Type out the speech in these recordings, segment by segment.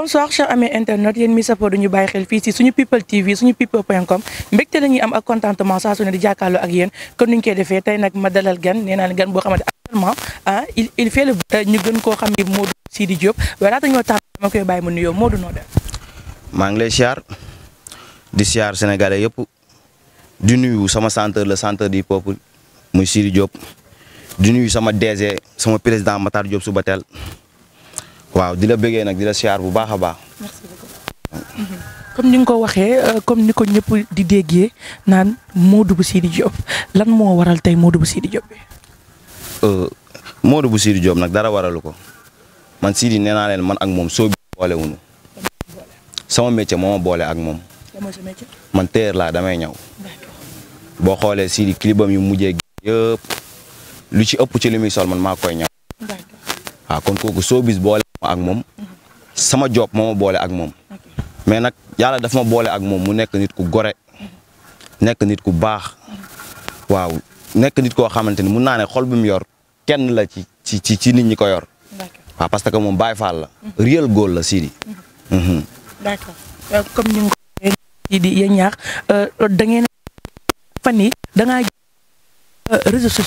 bonsoir chers amis internet yéen mi safoo duñu bàyyi xel fii si suñu people tv suñu people.com mbégte la ñuy am ak contentement saa su ne di jàkkaarloo ak yéen comme ni ñu koy defee tey nag ma dalal gan nee naa gan boo xamante actuellement il fait le ñu gën koo xam ni Modou Sidy Diop waaye laata ñoo tax ma koy bàyyi mu nuyoo Modou noo def. maa ngi lay siyaar di siyaar sénégalais yëpp di nuyu sama centre le centre du peuple muy Sidy Diop di nuyu sama DG sama président Matar Diop Subatel waaw di la bëggee nag di la siyaar bu baax a baax. merci beaucoup. comme ni nga ko waxee comme ni ko ñëpp di déggee naan Modou Sidy Diop lan moo waral tey Modou Sidy Diop bi. Modou Sidy Diop nag dara waralu ko man Sidy nee naa leen man ak moom soo boole wuñu sama métier moo ma boole ak moom. man téer laa damay ñëw. boo xoolee Sidy clipam yu mujjee yëpp lu ci ëpp ci li muy sol man maa koy ñëw. waaw kon kooku soo bis boole ma ak moom sama job moo ma boole ak moom mais nag yàlla daf ma boole ak moom mu nekk nit ku gore nekk nit ku baax waaw nekk nit koo xamante ni mun naa ne xol bi mu yor kenn la ci nit ñi ko yor waaw parce que moom Baye Fall la réel góor la Sidy. d'accord comme ni nga ko waxee Sidy yéen ñaar da ngeen fan yi da ngaa réseaux sociaux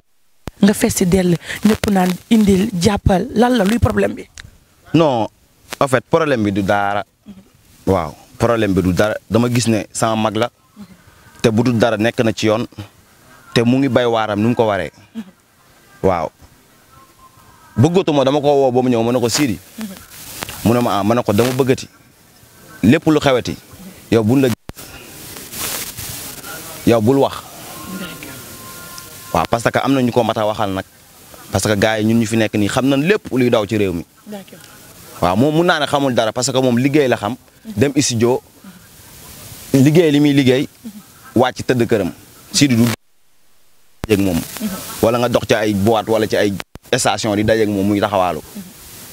nga fees si dell ñëpp naan indil jàppal lan la luy problème bi. non en fait problème bi du dara waaw problème bi du dara dama gis ne sama mag la te bu du dara nekk na ci yoon te mu ngi bay waaram nu mu ko waree waaw bëggatuma dama ko woo ba mu ñëw ma ne ko Sidy mu ne ma ma ne ko dama bëggati lépp lu xeweti yow bul la yow bul wax. waaw parce que am na ñu ko mat a waxal nag parce que gars yi ñun ñu fi nekk nii xam nañ lépp luy daw ci réew mi. waaw moom mun naa ne xamul dara parce que moom liggéey la xam. dem studio liggéey li muy liggéey wàcc tëdd këram. Sidy du dajeeg moom. wala nga dox ci ay boîte wala ci ay station di dajeeg moom muy taxawaalu.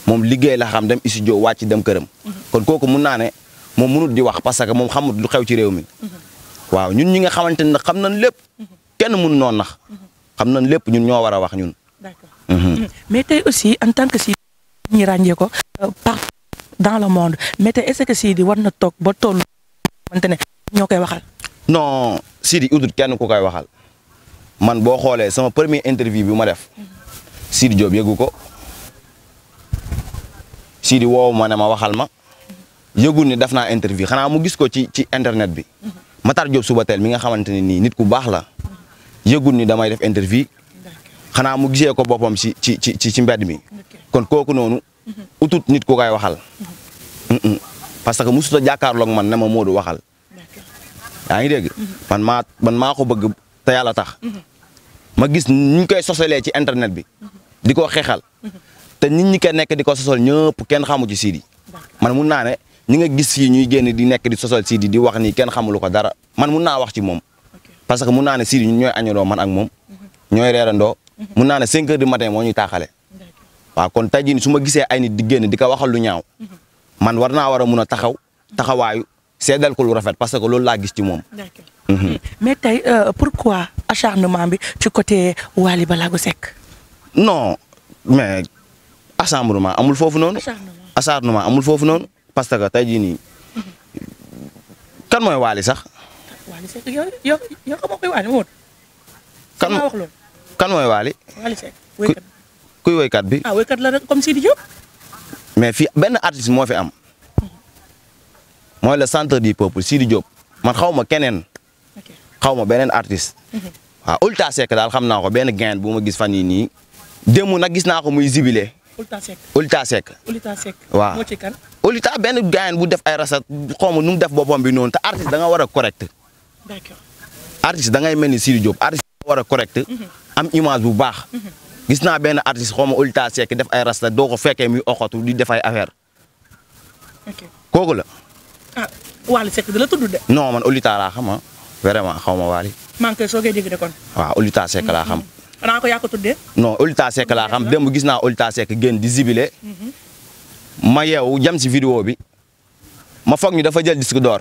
moom liggéey la xam dem studio wàcc dem këram. kon kooku mun naa ne moom munut di wax parce que moom xamut lu xew ci réew mi. waaw ñun ñi nga xamante ne xam nañ lépp. kenn mun noonu nax xam nañ lépp ñun ñoo war a wax ñun. d'accord mais tey aussi en tant que Sidy ñi ràññee ko partout dans le monde mais tey est-ce que Sidy war na toog ba toll xamante ne ñoo koy waxal. non Sidy udut kenn ku koy waxal man boo xoolee sama premier interview bi ma def Sidy Diop yëgu ko Sidy woowu ma ne ma waxal ma yëgul ni def naa interview xanaa mu gis ko ci internet bi Matar Diop Subatel mi nga xamante ne nii nit ku baax la. yëgul ni damay def interview xanaa mu gisee ko boppam ci mbedd mi kon kooku noonu utut nit ku koy waxal parce que musuta jàkkaarloog man ne ma Modou waxal yaa ngi dégg man maa ko bëgg te yàlla tax ma gis ñu koy sosalee ci internet bi di ko xeexal te nit ñi ko nekk di ko sosal ñëpp kenn xamu ci Sidy man mun naa ne ñi nga gis fii ñuy génn di nekk di sosal Sidy di wax nii kenn xamulu ko dara man mun naa wax ci moom parce que mun naa ne Sidy ñun ñooy añandoo man ak moom ñooy reerandoo mun naa ne 5 heures du matin moo ñuy taaxale waaw kon tey jii su ma gisee ay nit di génn di ko waxal lu ñaaw man war naa war a mun a taxawaayu seedal ko lu rafet parce que loolu laa gis ci moom. mais tey pourquoi acharnement bi ci côté Wally Ballago Seck. non mais acharnement amul foofu noonu. acharnement amul foofu noonu parce que tey jii nii kan mooy Wally sax. Wally Seck yow xam nga koy Wally Modou. kan mooy Wally. Wally Seck woykat kuy woykat bi. woykat la rek comme Sidy Diop. mais fii benn artiste moo fi am. mooy le centre du peuple Sidy Diop man xaw ma keneen. xaw ma beneen artiste. waaw Ulta Seck daal xam naa ko benn gain bu ma gis fan yii nii. démb nag gis naa ko muy zibilé. Ulta Seck. waaw moo ci kan. Ulta benn gain bu def ay rasa xaw ma nu mu def boppam bi noonu te artiste da nga war a correct. d'accord artiste da ngay mel ni Sidy Diop artiste da nga war a correct. am image bu baax. gis naa benn artiste xaw ma Ulta Seck def ay rasta doo ko fekkee muy oxatu di def ay affaire. kooku la. Wally Seck da la tudd de. non man Ulta laa xam vraiment xaw ma Wally. maa ngi koy soogee dégg de kon. waaw Ulta Seck laa xam. xanaa ko yaa ko tuddee. non Ulta Seck laa xam démb gis naa Ulta Seck génn di zibilé. ma yeewu jam si vidéo bi ma foog ñu dafa jël disque d'or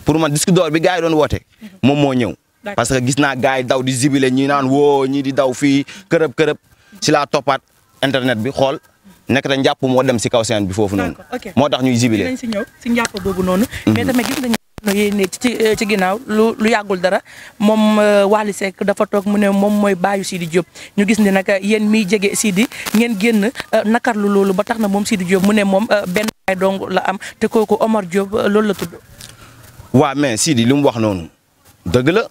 pour man disque d'or bi gars yi doon woote. moom moo ñëw. parce que gis naa gars yi daw di zibilé ñi naan woo ñii di daw fii kërëb si laa toppaat internet bi xool nekk te njàpp moo dem si kaw scène bi foofu noonu. moo tax ñuy jubilé. dinañ si ñëw si njàpp boobu noonu. mais tamit gis nañu yéen ci ginnaaw lu yàggul dara moom Wally Seck dafa toog mu ne moom mooy baayu Sidi Diop ñu gis ne nag yéen miy jege Sidi ngeen génn nakarlu loolu ba tax na moom Sidi Diop mu ne moom benn baay dong la am te kooku Omar Diop loolu la tudd. waaw mais Sidi li mu wax noonu dëgg la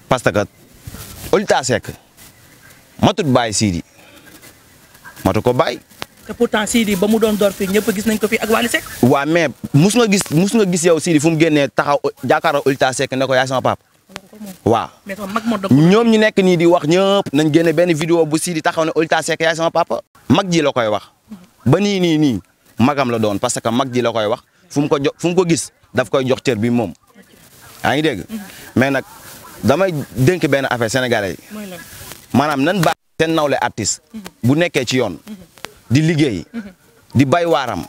parce que Oulta Seck matut bàyyi Sidi matu ko bàyyi. te pourtant Sidi ba mu doon door fii ñëpp gis nañ ko fii ak Wally Seck. waaw mais mus nga gis yow Sidi fu mu génnee taxaw jàkkaarloo Oulta Seck ne ko yaay sama papa. waaw mais mag moo ñoom ñu nekk nii di wax ñëpp nañ génne benn vidéo bu Sidi taxaw ne Oulta Seck yaay sama papa. mag ji la koy wax ba nii magam la doon parce que mag ji la koy wax fu mu ko gis daf koy jox cër bi moom. yaa ngi dégg mais nag damay dénk benn affaire sénégalais yi maanaam nan baax seen nawle artiste bu nekkee ci yoon. di liggéey di bay waaram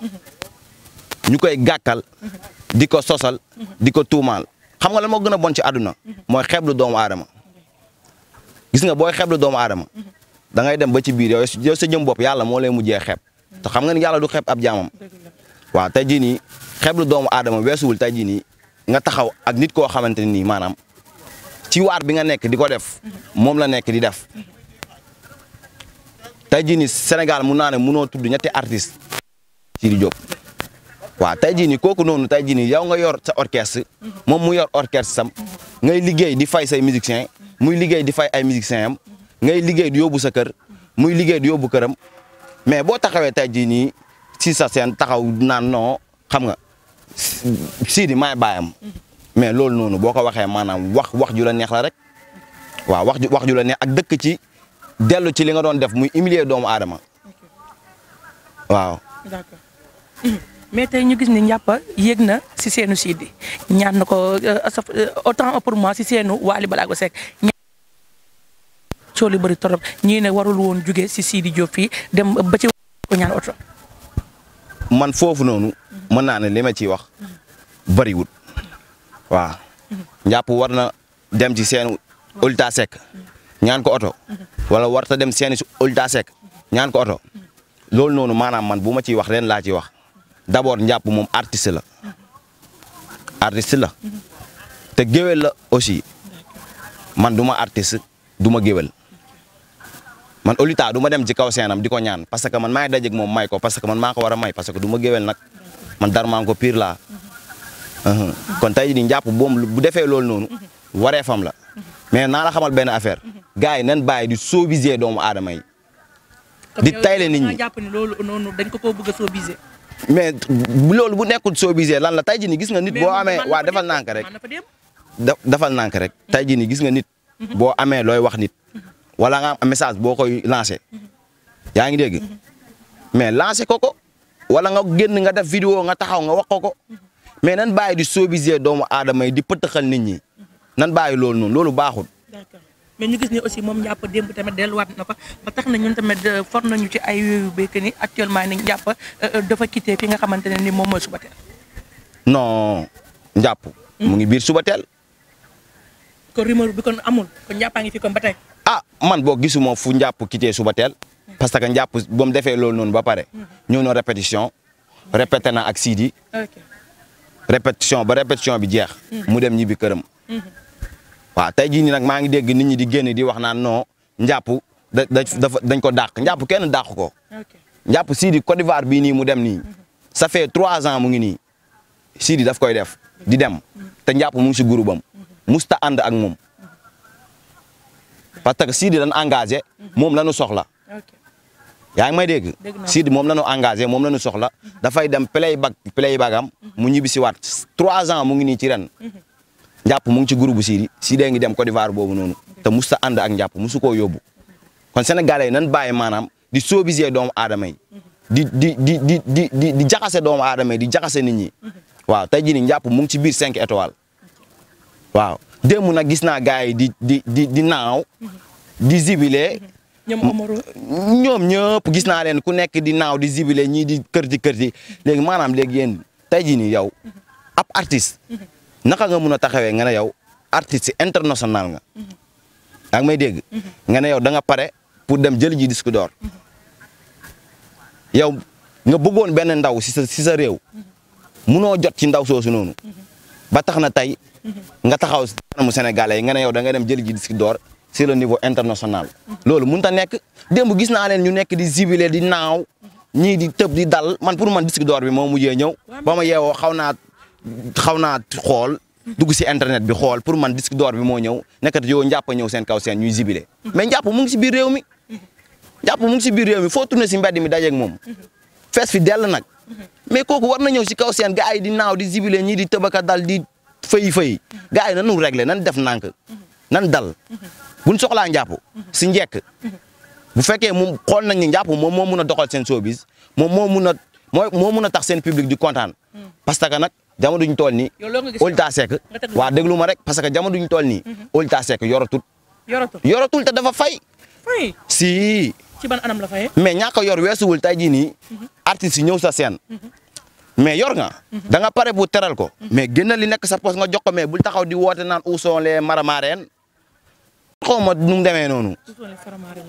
ñu koy gàkkal di ko sosal di ko tuumaal xam nga lan moo gën a bon ci àdduna mooy xeeblu doomu aadama gis nga booy xeeblu doomu aadama da ngay dem ba ci biir yow sa jëm bopp yàlla moo lay mujjee xeeb te xam nga ni yàlla du xeeb ab jaamam waaw tey jii nii xeeblu doomu aadama weesuwul tey jii nii nga taxaw ak nit koo xamante ne nii maanaam ci waar bi nga nekk di ko def moom la nekk di def tey jii nii Sénégal mun naa ne munoo tudd ñetti artiste Sidi Diop waaw tey jii nii kooku noonu tey jii nii yow nga yor sa orchestre moom mu yor orchestre sam ngay liggéey di fay say musiciens muy liggéey di fay ay musiciens am ngay liggéey di yóbbu sa kër muy liggéey di yóbbu këram mais boo taxawee tey jii nii si sa seen taxaw naan non xam nga Sidi maay baayam mais loolu noonu boo ko waxee maanaam wax ju la neex la rek waaw wax ju la neex ak dëkk ci dellu ci li nga doon def muy humilier doomu aadama waaw. d'accord mais tey ñu gis ni Ndiappa yéeg na si seenu Sidi ñaan na ko autant pour moi si seenu Wally Ballago Seck coow li bëri torop ñii ne warul woon jóge si Sidi Diop fii dem ba ci ko ñaan oto. man foofu noonu mën naa ne li ma ciy wax bëriwul waaw Ndiappa war na dem ci seenu Oulta Seck ñaan ko oto wala warta dem seeni si Oulta Seck ñaan ko oto loolu noonu maanaam man bu ma ciy wax leen laa ciy wax d'abord Ndiappa moom artiste la te géwél la aussi man du ma artiste du ma géwél man Oulta du ma dem ci kaw seenam di ko ñaan parce que man maay dajeeg moom may ko parce que man maa ko war a may parce que du ma géwél nag man Darman ko pire laa kon tey jii Ndiappa boom bu defee loolu noonu waree fam la mais naa la xamal benn affaire gars yi nan bàyyi di sobiser doomu aadama yi di tayle nit ñi jàpp ni loolu noonu dañ ko bëgg a sobiser mais loolu bu nekkul sobiser lan la tey jii nii gis nga nit boo amee waa defal nànk rek defal nànk rek tey jii nii gis nga nit boo amee looy wax nit wala nga am message boo koy lancé yaa ngi dégg mais lancé ko wala nga génn nga def vidéo nga taxaw nga wax ko mais nan bàyyi di sobiser doomu aadama yi di pëtëxal nit ñi nan bàyyi loolu noonu loolu baaxul. d'accord mais ñu gis ni aussi moom Ndiappa démb tamit delluwaat na fa ba tax na ñun tamit for nañu ci ay yooyu béykat ni actuellement ni Ndiappa dafa quitté fi nga xamante ne ni moom mooy Subatel. non Ndiappa. mu ngi biir Subatel. kon rumeur bi kon amul kon Ndiappa ngi fi kon ba tey. ah man boo gisuma fu Ndiappa quitté Subatel parce que Ndiappa ba mu defee loolu noonu ba pare. ñëw na répétition. répété na ak Sidi. ok répétition ba répétition bi jeex. mu dem ñibbi këram. waaw tey jii nii nag maa ngi dégg nit ñi di génn di wax naan non Ndiappa dañ ko dàq Ndiappa kenn dàq ko. Ndiappa Sidi Côte d'Ivoire bii nii mu dem nii. ça fait 3 ans mu ngi nii Sidi daf koy def di dem te Ndiappa mu ngi si groupe am musta ànd ak moom parce que Sidi dañ engagé moom la ñu soxla. yaa ngi may dégg Sidi moom la ñu engagé moom la ñu soxla dafay dem playback am mu ñibbi si waat 3 ans mu ngi nii ci ren. Ndiappa mu ngi ci groupe bu Sidi ngi dem Côte d'Ivoire boobu noonu te musta ànd ak Ndiappa musu koo yóbbu kon sénégalais yi nan bàyyi maanaam di sobiser doomu aadama yi di jaxase doomu aadama yi di jaxase nit ñi waaw tey jii nii Ndiappa mu ngi ci biir 5 étoiles waaw démb nag gis naa gars yi di naaw di zibilé ñoom ñëpp gis naa leen ku nekk di naaw di zibilé ñii di kërti léegi maanaam léegi yéen tey jii nii yow ab artiste naka nga mun a taxawee nga ne yow artiste international nga. yaa ngi may dégg. nga ne yow da nga pare pour dem jël ji disque d'or. yow nga bëggoon benn ndaw si sa réew munoo jot ci ndaw soosu noonu ba tax na tey nga taxaw si kanamu Sénégalais yi nga ne yow da nga dem jëli ji disque d'or sur le niveau international loolu mënut a nekk démb gis naa leen ñu nekk di zibilé di naaw ñii di tëb di dal man pour man disque d'or bi moo mujjee ñëw ba ma yeewoo xaw naa xool dugg si internet bi xool pour man disque d'or bi moo ñëw nekkat yow njàpp ñëw seen kaw seen ñuy zibilé mais njàpp mu ngi si biir réew mi njàpp mu ngi si biir réew mi foo tourné si mbedd mi dajeeg moom fees fi dell nag mais kooku war na ñëw si kaw seen gars yi di naaw di zibilé ñii di tëbaka dal di fëy gars yi nanu réglé nan def nànk nan dal buñ soxlaa njàpp si njekk bu fekkee moom xool nañ ni njàpp moom moo mun a doxal seen showbiz moom moo mun a tax seen public di kontaan parce que nag jamono duñ toll nii Oulta Seck waa déglu ma rek parce que jamono duñ toll nii Oulta Seck yoratul te dafa fay si ci ban anam la fayee mais ñàkk a yor weesuwul tey jii nii artistes yi ñëw sa scène mais yor nga da nga pare bu teral ko mais génna li nekk sa poste nga jox ko mais bul taxaw di woote naan où sont les maramareen xaw ma nu mu demee noonu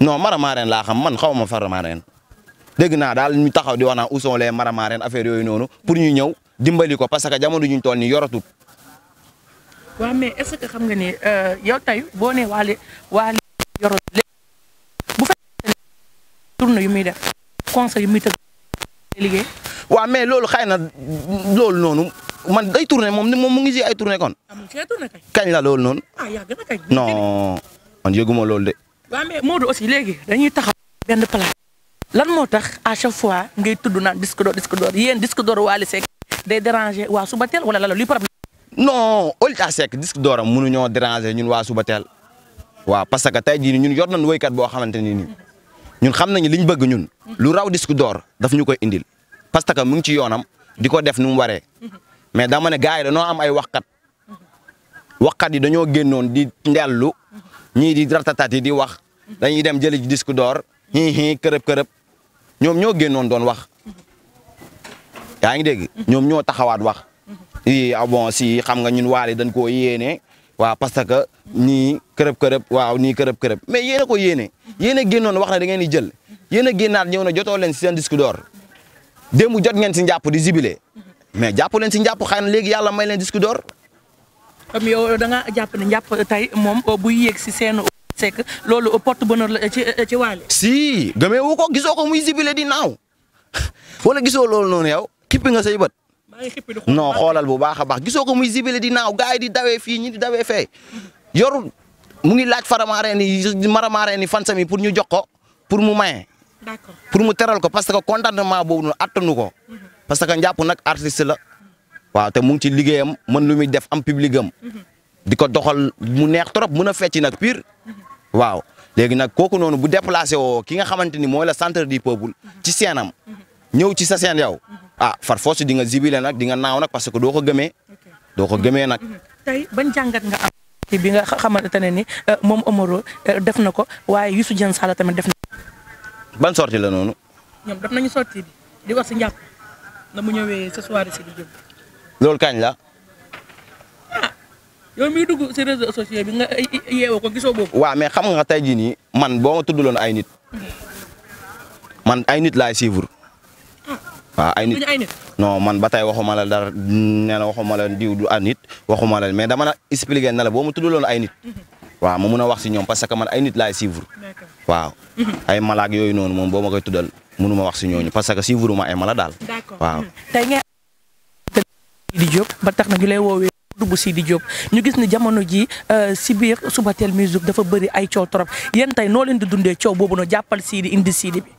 non maramareen laa xam man xaw ma faramareen dégg naa daal ñu taxaw di wax naan où sont les maramareen affaire yooyu noonu pour ñu ñëw dimbali ko parce que jamono ñu toll nii yoratut. waaw mais est-ce que xam nga ni yow tey boo nee waale yorot bu fekkee tournée yu muy def concert yu muy tëgg liggéey. waaw mais loolu xëy na loolu noonu man day tourné moom mu ngi si ay tourné kon. amul see tourné kañ la loolu noonu. yàgg na kañ. non man yëguma loolu de. waaw mais Modou aussi léegi dañuy taxaw benn place. lan moo tax à chaque fois ngay tudd naan disque d'or yéen disque d'or Wally Seck day déranger waa Subatel wala la luy problème. non Oulta Seck disque d'or am mënuñoo déranger ñun waa Subatel waaw parce que tey jii ñun yor nañu woykat boo xamante ni nii ñun xam nañu liñ bëgg ñun lu raw disque d'or daf ñu koy indil parce que mu ngi ci yoonam di ko def nu mu waree mais dama ne gars yi dañoo am ay waxkat yi dañoo génnoon di ndellu ñii di ratatati di wax dañuy dem jëli ci disque d'or kërëb ñoom ñoo génnoon doon wax yaa ngi dégg ñoom ñoo taxawaat wax bon si xam nga ñun Wally dañ koo yéene waaw parce que nii kërëb waaw nii kërëb mais yéen a ko yéene génnoon wax ne da ngeen di jël yéen a génnaat ñëw na jotoo leen si seen disque d'or démb jot ngeen si njàpp di zibilé mais jàpp leen si njàpp xëy na léegi yàlla may leen disque d'or. comme yow da nga jàpp ne njàpp tey moom bu yéeg si seen Seck loolu porte bonheur la ci Wally. si gëmee wu ko gisoo ko muy zibilé di naaw wala gisoo loolu noonu yow xippi nga say bët. non xoolal bu baax a baax gisoo ko muy zibilé di naaw gars yi di dawee fii ñi di dawee fee yorul mu ngi laaj faramareen yi maramareen yi fan sami pour ñu jox ko pour mu maye. d'accord pour mu teral ko parce que contentement boobu noonu attanu ko parce que njàpp nag artiste la waaw te mu ngi ci liggéeyam mën lu muy def am public am di ko doxal mu neex trop mën a fecc nag pire waaw léegi nag kooku noonu bu déplacé woo ki nga xamante ni mooy la centre du peuple ci seenam ñëw ci sa seen yow far force di nga zibilé nag di nga naaw nag parce que doo ko gëmee nag. tey ban jàngat nga am bi nga xamante ne ni moom Omaro def na ko waaye Youssou Dieng Sall tamit def na ban sorti la noonu. ñoom daf nañu sorti bi di wax si njàpp na mu ñëwee ce soir si di jëm. loolu kañ la. yow miy dugg si réseaux sociaux bi nga yeewoo ko gisoo boobu. waaw mais xam nga tey jii nii man boo ma tuddaloon ay nit man ay nit laay suivre. waaw ay nit non man ba tey waxuma la dara nee na waxuma la diw du ay nit waxuma la mais dama la expliquer na la boo ma tuddaloon ay nit. waaw ma mun a wax si ñoom parce que man ay nit laay suivre. waaw ay malaak yooyu noonu moom boo ma koy tuddal mënu ma wax si ñooñu parce que suivre ma ay mala daal. waaw. tey ngeen Sidi Diop ba tax na ñu lay woowee dugg Sidi Diop ñu gis ni jamono ji si biir Subatel Musique dafa bëri ay coow trop yéen tey noo leen di dundee coow boobu noonu jàppal Sidi indi Sidi bi.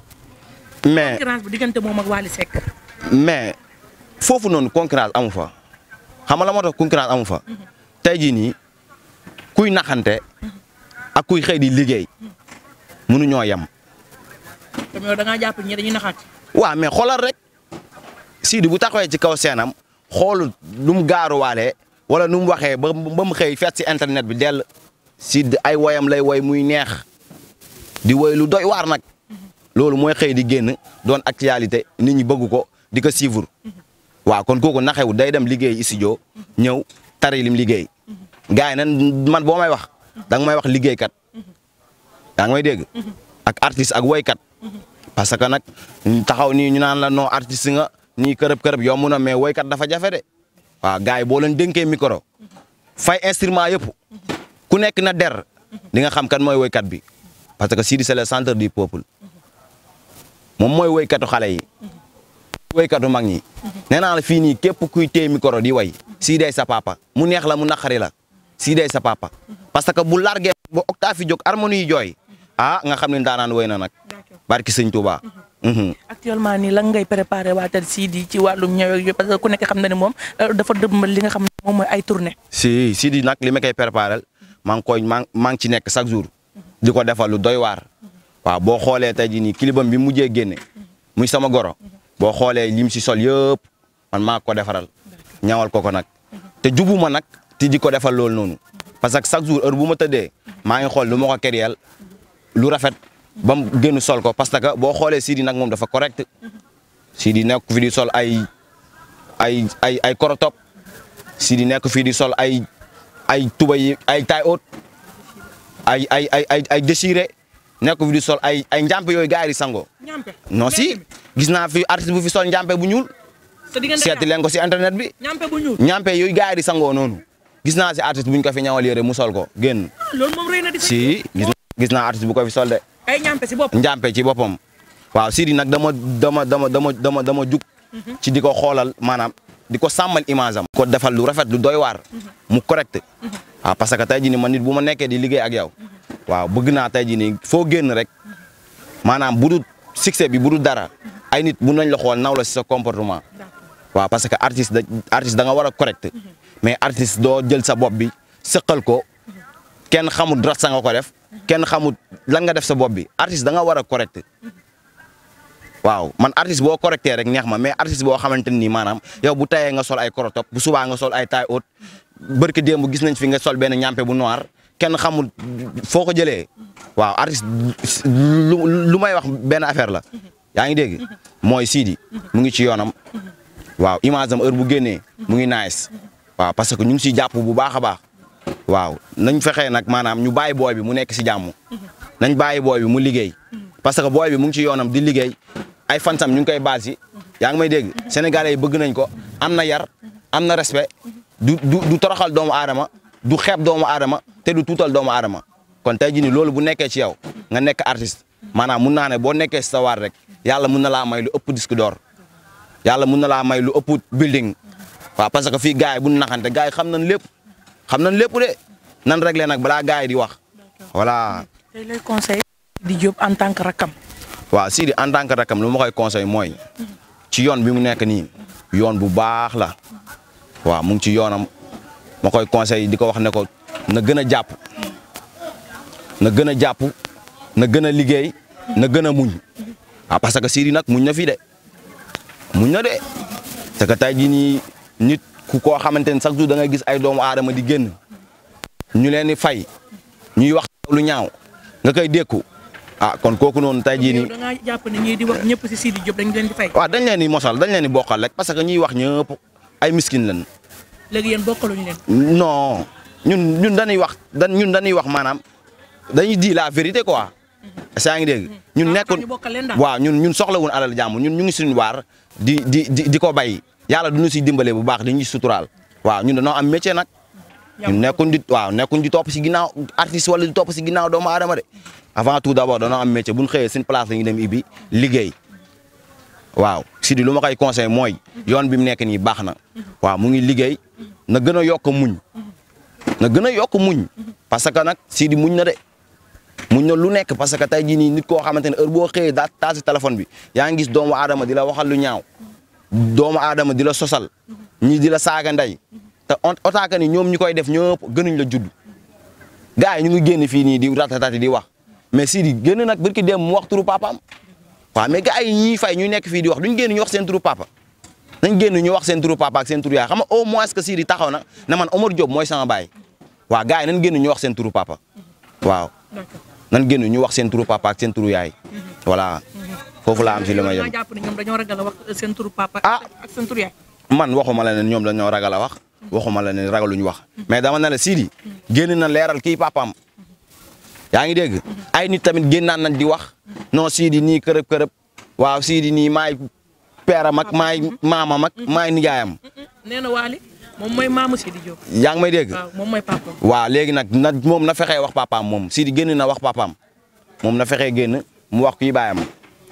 mais concurrence bi diggante moom ak Wally Seck. mais foofu noonu concurrence amu fa xam nga la moo tax concurrence amu fa tey jii nii kuy naxante ak kuy xëy di liggéey mënuñoo yem. comme yow da ngaa jàpp ñi dañuy naxaat. waaw mais xoolal rek Sidi bu taxawee ci kaw seenam xool lu mu gaaruwaale wala nu mu waxee ba mu xëy feet si internet bi dell Sidi ay woyam lay woy muy neex di woy lu doy waar nag. loolu mooy xëy di génn doon actualité nit ñi bëgg ko di ko suivre waaw kon kooku naxewu day dem liggéey studio ñëw tari lim liggéey gars yi nan man boo may wax da nga may wax liggéeykat yaa ngi may dégg ak artiste ak woykat parce que nag taxaw nii ñu naan la non artiste nga nii kërëb yomb na mais woykat dafa jafe de waaw gars yi boo leen dénkee micro fay instrument yëpp ku nekk na der di nga xam kan mooy woykat bi parce que Sidy c'est le centre du peuple moom mooy woykatu xale yi woykatu mag ñi nee naa la fii nii képp kuy téye micro di way Sidy sa papa mu neex la mu naqari la Sidy sa papa parce que bu largee ba octave yi jóg harmonie yi jooy nga xam ne daanaan woy na nag barki sëñ Touba. actuellement nii lan ngay préparé waatal Sidy ci wàllum ñëw ak parce que ku nekk xam na ne moom dafa dëgmal li nga xam ne moom mooy ay tournée. Sidy nag li ma koy préparé maa ngi ci nekk chaque jour di ko defal lu doy waar waaw boo xoolee tey jii nii kilibam bi mujjee génne muy sama goro boo xoolee lim si sol yëpp man maa ko defaral ñawal ko nag te juguma nag ti di ko defal loolu noonu parce que chaque jour heure bu ma tëddee maa ngi xool lu ma ko kéréel lu rafet ba mu génn sol ko parce que boo xoolee Sidy nag moom dafa correct Sidy nekk fi di sol ay korotop Sidy nekk fii di sol ay tuba yi ay taille haute ay déchiré nekk fi di sol ay njàmpe yooyu gars yi di sango non si gis naa fi artiste bu fi sol njàmpe bu ñuul seeti leen ko si internet bi njàmpe yooyu gars yi di sangoo noonu gis naa si artiste bu ñu ko fi ñawal yére mu sol ko génn si gis naa artiste bu ko fi sol de ay njàmpe ci boppam waaw Sidy nag dama jug ci di ko xoolal maanaam di ko sàmmal image am ko defal lu rafet lu doy waar mu correct waaw parce que tey jii nii man nit bu ma nekkee di liggéey ak yow waaw bëgg naa tey jii nii foo génn rek maanaam bu dul succès bi bu dul dara ay nit mun nañ la xool naw la si sa comportement waaw parce que artiste da nga war a correct mais artiste doo jël sa bopp bi sëqal ko kenn xamul rat sa nga ko def kenn xamul lan nga def sa bopp bi artiste da nga war a correct waaw man artiste boo correcté rek neex ma mais artiste boo xamante ni maanaam yow bu tayee nga sol ay korotop bu subaa nga sol ay taille haute barki démb gis nañ fi nga sol benn ñampe bu noir kenn xamul foo ko jëlee waaw artiste lu may wax benn affaire la yaa ngi dégg mooy Sidy mu ngi ci yoonam waaw image am heure bu génnee mu ngi nice waaw parce que ñu ngi siy jàpp bu baax a baax waaw nañ fexee nag maanaam ñu bàyyi booy bi mu nekk si jàmm nañ bàyyi booy bi mu liggéey parce que booy bi mu ngi ci yoonam di liggéey ay fansam ñu ngi koy baal si yaa ngi may dégg sénégalais yi bëgg nañ ko am na yar am na respect du toroxal doomu aadama du xeeb doomu aadama te du tuutal doomu aadama kon tey jii nii loolu bu nekkee ci yow nga nekk artiste maanaam mun naa ne boo nekkee si sa waar rek yàlla mun na laa may lu ëpp disque d'or yàlla mun na laa may lu ëpp building waaw parce que fii gars yi bu ñu naxante gars yi xam nañ lépp de nan réglé nag balaa gars yi di wax voilà. tey lay conseil di Diop en tant que rakam. waaw Sidy en tant que rakam lu ma koy conseil mooy ci yoon bi mu nekk nii yoon bu baax la waaw mu ngi ci yoonam ma koy conseil di ko wax ne ko na gën a jàpp na gën a liggéey na gën a muñ waaw parce que Sidy nag muñ na fii de parce que tey jii nii nit ku koo xamante ne chaque jour da ngay gis ay doomu aadama di génn ñu leen di fay ñuy wax lu ñaaw nga koy dékku kon kooku noonu tey jii nii. da ngaa jàpp ne ñii di wax ñëpp si Sidy Diop dañ leen di fay. waaw dañ leen di mosal dañ leen di bokkal rek parce que ñuy wax ñëpp ay miskin lañ. léegi yéen bokkaluñu leen. non ñun dañuy wax maanaam dañuy di la vérité quoi. saa ngi dégg ñun nekkul waaw ñun soxlawuñ alal jàmm ñun ñu ngi suñu waar di ko bay yàlla du ñu siy dimbale bu baax dañuy suturaal waaw ñun dañoo am métier nag. ñun nekkuñ di topp si ginnaaw artiste wala di topp si ginnaaw doomu aadama de avant tout d'abord dañoo am métier bu ñu xëyee seen place la ñuy dem ibi liggéey waaw Sidy lu ma koy conseil mooy yoon bi mu nekk nii baax na waaw mu ngi liggéey na gën a yokk muñ parce que nag Sidy muñ na de muñ na lu nekk parce que tey jii nii nit koo xamante ne heure boo xëyee daa taal si téléphone bi yaa ngi gis doomu aadama di la waxal lu ñaaw doomu aadama di la sosal ñii di la saaga ndey te otaaka ni ñoom ñi koy def ñëpp gënuñ la judd gars yi ñu ngi génn fii nii di ratatati di wax mais Sidy génn nag barki dem mu wax turu papaam waaw mais gars yi ñuy fay ñuy nekk fii di wax duñ génn ñu wax seen turu papa nañ génn ñu wax seen turu papa ak seen turu yaay xam nga au moins que Sidy taxaw na ne man Omar Diop mooy sama baay waaw gars yi nañ génn ñu wax seen turu papa waaw nan génn ñu wax seen turu papa ak seen turu yaay voilà foofu laa am si li ma yem. jàpp ne ñoom dañoo ragal a wax seen turu papa ak seen turu yaay. man waxuma la ne ñoom dañoo ragal a wax waxuma la ne ragaluñu wax mais dama ne la Sidy génn na leeral kii papaam yaa ngi dégg ay nit tamit génnaan nañ di wax non Sidi nii kërëb waaw Sidi nii maay peeram ak maay maamam ak maay nijaayam. nee na Waly moom mooy maamu Sidi Diop. yaa ngi may dégg. waaw moom mooy papaam. waaw léegi nag moom na fexee wax papaam moom Sidi génn na wax papaam moom na fexee génn mu wax kii baayam.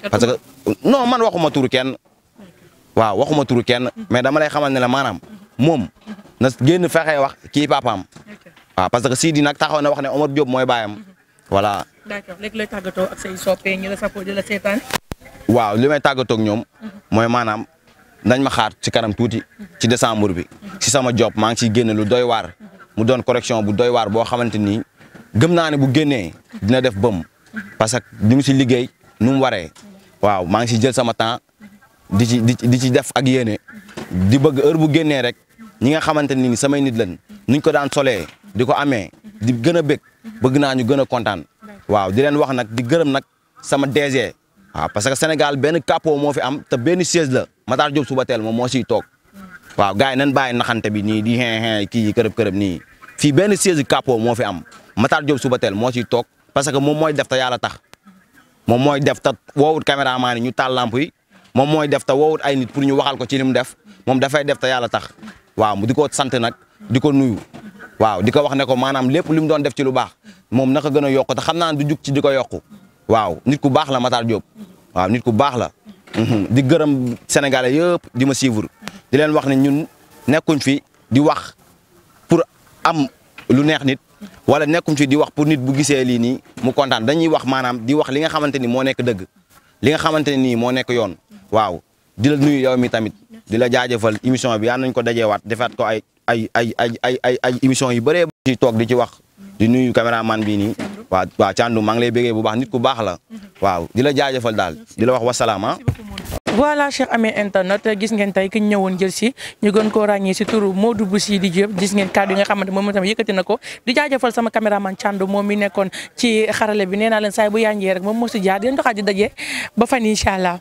parce que non man waxuma turu kenn. waaw waxuma turu kenn mais dama lay xamal ne la maanaam moom na génn fexee wax kii papaam. waaw parce que Sidi nag taxaw na wax ne Omar Diop mooy baayam. voilà. d'accord léegi lay tàggatoo ak say soppee ñu la sappo di la seetaan. waaw li may tàggatoo ak ñoom mooy maanaam nañ ma xaar ci kanam tuuti ci décembre bi si sama job maa ngi ciy génn lu doy waar mu doon correction bu doy waar boo xamante ni gëm naa ne bu génnee dina def bëm parce que ñu ngi si liggéey nu mu waree waaw maa ngi si jël sama temps di ci def ak yéene di bëgg heure bu génnee rek ñi nga xamante ni samay nit lañ nuñ ko daan solee di ko amee di gën a bëgg naa ñu gën a kontaan waaw di leen wax nag di gërëm nag sama DG. waaw parce que Sénégal benn capot moo fi am te benn siège la Matar Diop Soubatel moom moo siy toog waaw gars yi nañ bàyyi naxante bi nii di kii kërëb nii fii benn siège capot moo fi am Matar Diop Soubatel moo siy toog parce que moom mooy def te yàlla tax moom mooy def te woowut caméraman yi ñu taal lamp yi moom mooy def te woowut ay nit pour ñu waxal ko ci li mu def moom dafay def te yàlla tax waaw mu di ko sant nag di ko nuyu waaw di ko wax ne ko maanaam lépp li mu doon def ci lu baax moom naka gën a yokk te xam naa du jug ci di ko yokku waaw nit ku baax la Matar Diop waaw nit ku baax la di gërëm sénégalais yëpp di ma suivre di leen wax ne ñun nekkuñ fi di wax pour am lu neex nit wala nekkuñ fi di wax pour nit bu gisee lii nii mu kontaan dañuy wax maanaam di wax li nga xamante ni moo nekk dëgg li nga xamante ne nii moo nekk yoon waaw di la nuyu yow mi tamit di la jaajëfal émission bi yaa nañ ko dajeewaat defaat ko ay émission yu bëree ci toog di ci wax di nuyu caméraman bii nii waaw Thiandoum maa ngi lay bégee bu baax nit ku baax la waaw di la jaajëfal daal di la wax wasalaama. voilà cher amee internet gis ngeen tey ki ñu ñëwoon jël si ñu gën koo ràññee si turu Modou bu Sidi Diop gis ngeen kàddu yi nga xamante moom tamit yëkkati na ko di jaajëfal sama caméraman Thiandoum moom mi nekkoon ci xarale bi nee naa leen saay bu yànjee rek moom moo si jaar di leen doxaat di daje ba fan incha allah.